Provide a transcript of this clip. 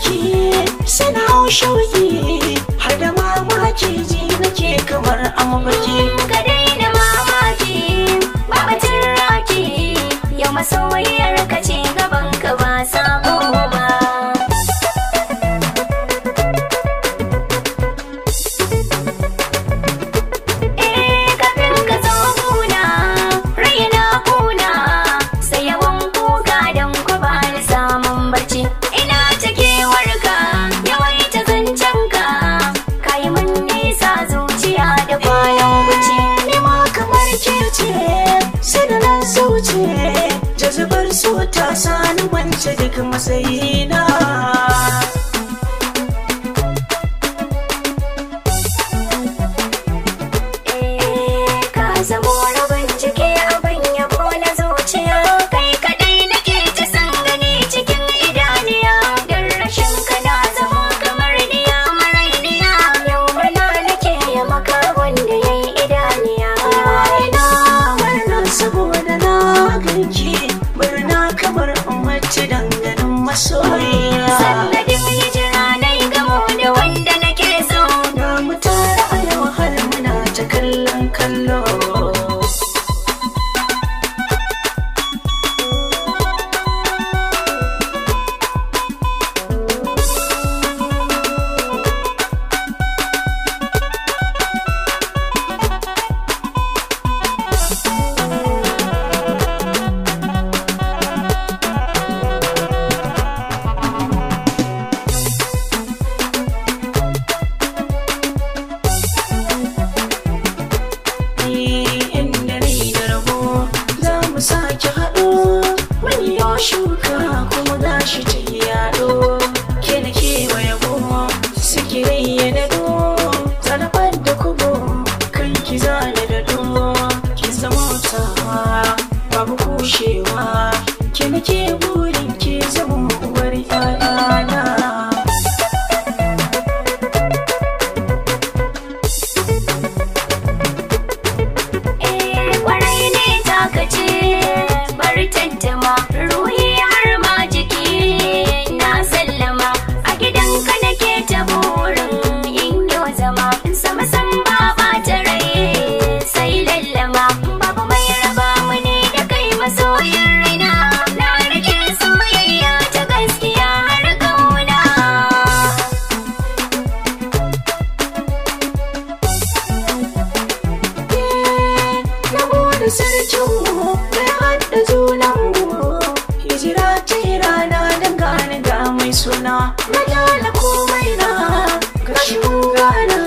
ki sai na hau shauki, har da mamaki ji nake kamar a mafarki. Ka daina mamaki, babatin raki, yau masoyiyar ka ce gaban ka ba sabo ba. Eh, kafin ka zo guna, rai na kuna, sai yawan kuka don ku ba ni samun barci. Ina ta kewarka, yawaita zancen ka, ka yi mun nisa zuciya da kwanan wuce. Ni ma kamar ke ce sai da na zauce, jazubar so ta sani wance duk matsayina. Eh, ka zamo rabin jiki abin yabo na zuciya, kai kadai nake ta san gani cikin idaniya, don rashin ka na zamo kamar diya marainiya, yau murna nake ya maka wanda ya yi idaniya. Ina murna saboda na ganki, murna kamar mace danganin masoyiya. Sanadin hijira na yi gamo da wanda nake so. Ga mu tare a yau har muna ta kallon kallo. Inda ni da rabo za mu sake haɗo, mun yi shuka kuma gashi ta yi yaɗo, ke na kewaye yabo suke ya daɗo, zanafar da kubo kanki zane daɗo, ki zama tawa babu kushewa, ke na ke burin ki zama uwar 'ya'yana. Eh, kwarai ne takace, bari tantama, ruhi har ma jiki na sallama, a gidanka nake ta burin in yo zama, sama san ba ɓata rai sai lallama, babu mai raba mu ne da kai masoyin raina, na rike soyayya ta gaskiya har kauna. Na gode sarkinmu da ya haɗa junanmu, hijira ta yi rana don gane ga mai suna, na gyara komai na gashi mun gana.